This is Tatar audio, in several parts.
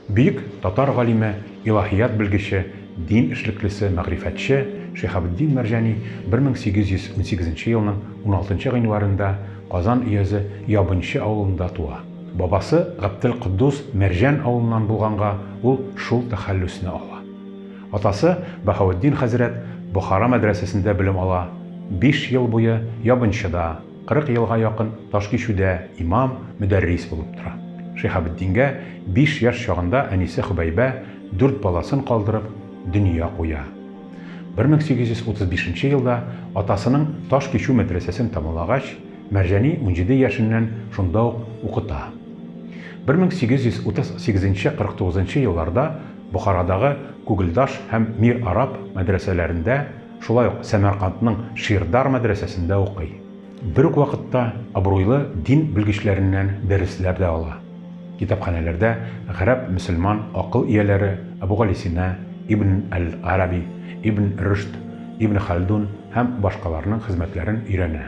Бөек татар галиме, илаһият белгече, дин эшлеклесе, мәгърифәтче Шиһабетдин Мәрҗани 1818 елның уналтынчы гыйнварында Казан өязе Ябынчы авылында туа. Бабасы Гаптелкоддус Мәрҗән авылыннан булганга, ул шул тәхәллүсне ала. Атасы Баһаветдин хәзрәт Бохара мәдрәсәсендә белем ала, биш ел буе Ябынчыда, 40 елга якын Ташкичүдә имам, мөдәррис булып тора. Шиһабетдингә биш яшь чагында әнисе Хөбәйбә дүрт баласын калдырып, дөнья куя. 1835 нче елда атасының Ташкичү мәдрәсәсен тәмамлагач, Мәрҗани 17 яшеннән шунда ук укыта. 1838 нче 49 нчы елларда Бохарадагы Күгелдаш һәм Мир Араб мәдрәсәләрендә, шулай ук Сәмәркандның Ширдар мәдрәсәсендә укый. Бер үк вакытта абруйлы дин белгечләреннән дәресләр дә ала. Китапханәләрдә гарәп-мөселман акыл ияләре Әбүгалисина, Ибн әл-Гарәби, Ибн Рөшд, Ибн Хәлдун һәм башкаларның хезмәтләрен өйрәнә.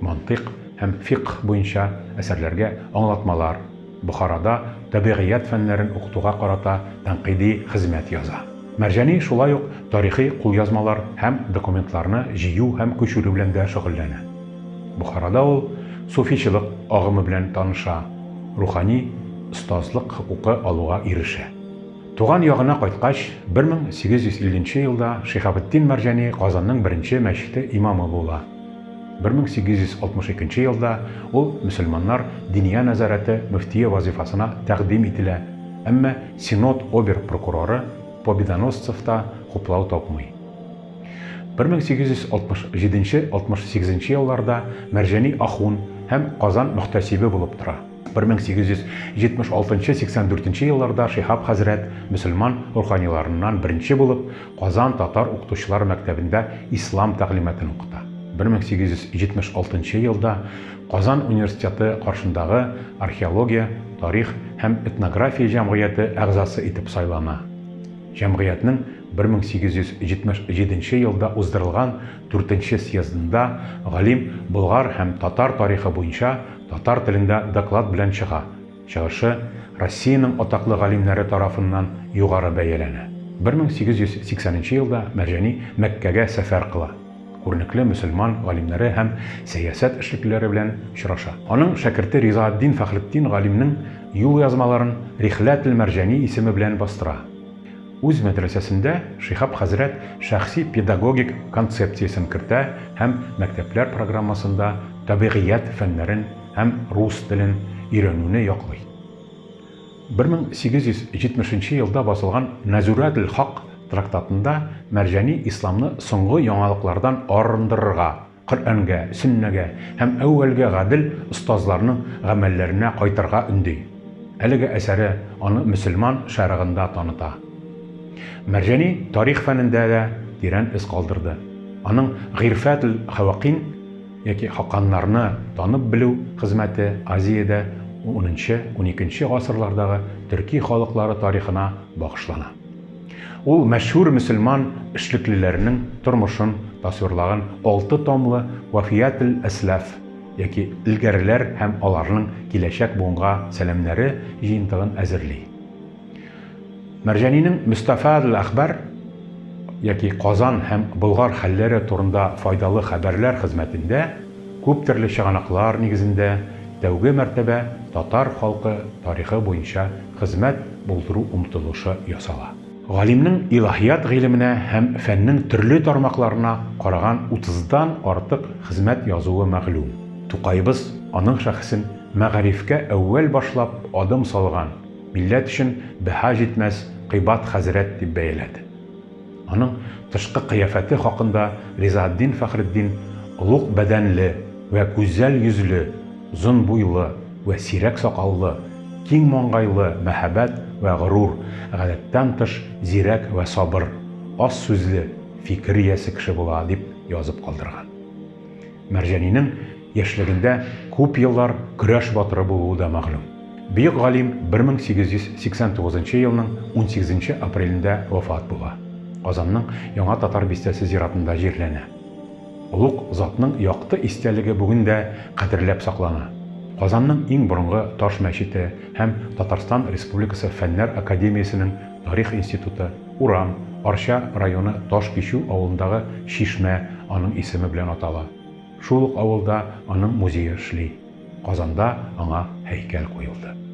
Мантыйк һәм фикһ буенча әсәрләргә аңлатмалар, Бохарада табигыять фәннәрен укытуга карата тәнкыйди хезмәт яза. Мәрҗани шулай ук тарихи кулъязмалар һәм документларны җыю һәм күчерү белән дә шөгыльләнә. Бохарада ул суфичылык агымы белән таныша, рухани остазлык хокукы алуга ирешә. Туган ягына кайткач, 1850 нче елда Шиһабетдин Мәрҗани Казанның беренче мәчете имамы була. 1862 елда ул мөселманнар Диния нәзарәте мөфтие вазыйфасына тәкъдим ителә, әмма Синод обер-прокуроры Победоносцев та хуплау тапмый. 1867-68 елларда Мәрҗани ахун һәм Казан мөхтәсибе булып тора. 1876-84 елларда Шиһаб хәзрәт мөселман руханиларыннан беренче булып Казан татар укытучылар мәктәбендә ислам тәгълиматын укыта. 1876 елда Казан университеты каршындагы археология, тарих һәм этнография җәмгыяте әгъзасы итеп сайлана. Җәмгыятьнең 1877 елда уздырылган дүртенче съездында галим болгар һәм татар тарихы буенча татар телендә доклад белән чыга, чыгышы Россиянең атаклы галимнәре тарафыннан югары бәяләнә. 1880 нче елда Мәрҗани Мәккәгә сәфәр кыла, күренекле мөселман галимнәре һәм сәясәт эшлеклеләре белән очраша. Аның шәкерте Ризаэтдин Фәхретдин галимнең юлъязмаларын Рихләтел-Мәрҗани исеме белән бастыра. Үз мәдрәсәсендә Шиһаб хәзрәт шәхси педагогик концепциясен кертә һәм мәктәпләр программасында табигыять фәннәрен һәм рус телен өйрәнүне яклый. 1870 нче елда басылган Нәзүрәтел-хак трактатында Мәрҗани исламны соңгы яңалыклардан арындырырга, Коръәнгә, Сөннәгә һәм әүвәлге гадел остазларның гамәлләренә кайтырга өнди. Әлеге әсәре аны мөселман шәрыгында таныта. Мәрҗани тарих фәнендә дә тирән эз калдырды. Аның Гыйрфәтел-хәвакин яки Хаканнарны танып белү хезмәте Азиядә унынчы-уникенче гасырлардагы төрки халыклары тарихына багышлана. Ул мәшһүр мөселман эшлеклеләренең тормышын тасвирлаган алты томлы Вафиятел-әсләф яки Элгәреләр һәм аларның киләчәк буынга сәламнәре җыентыгын әзерли. Мәрҗанинең Мөстафадел-әхбар яки Казан һәм Болгар хәлләре турында файдалы хәбәрләр хезмәтендә күп төрле чыганаклар нигезендә тәүге мәртәбә татар халкы тарихы буенча хезмәт булдыру омтылышы ясала. Галимнең илаһият гыйлеменә һәм фәннең төрле тармакларына караган утыздан артык хезмәт язуы мәгълүм. Тукаебыз аның шәхесен мәгарифкә әүвәл башлап адым салган, милләт өчен бәһа җитмәс кыйбат хәзрәт дип бәяләде. Аның тышкы кыяфәте хакында Ризаэтдин Фәхретдин олуг бәдәнле вә гүзәл йөзле, озын буйлы вә сирәк сакаллы, киң маңгайлы, мәһабәт вә горур, гадәттән тыш зирәк вә сабыр, аз сүзле, фикер иясе кеше була, дип язып калдырган. Мәрҗанинең яшьлегендә күп еллар көрәш батыры булуы да мәгълүм. Бөек галим 1889 елның унсигезенче апрелендә вафат була. Казанның Яңа Татар бистәсе зиратында җирләнә. Олуг затның якты истәлеге бүген дә кадерләп саклана. Казанның иң борынгы таш мәчете һәм Татарстан Республикасы Фәннәр академиясенең Тарих институты, урам, Арча районы Таш Кичү авылындагы чишмә аның исеме белән атала. Шул ук авылда аның музее эшли. Казанда аңа һәйкәл куелды.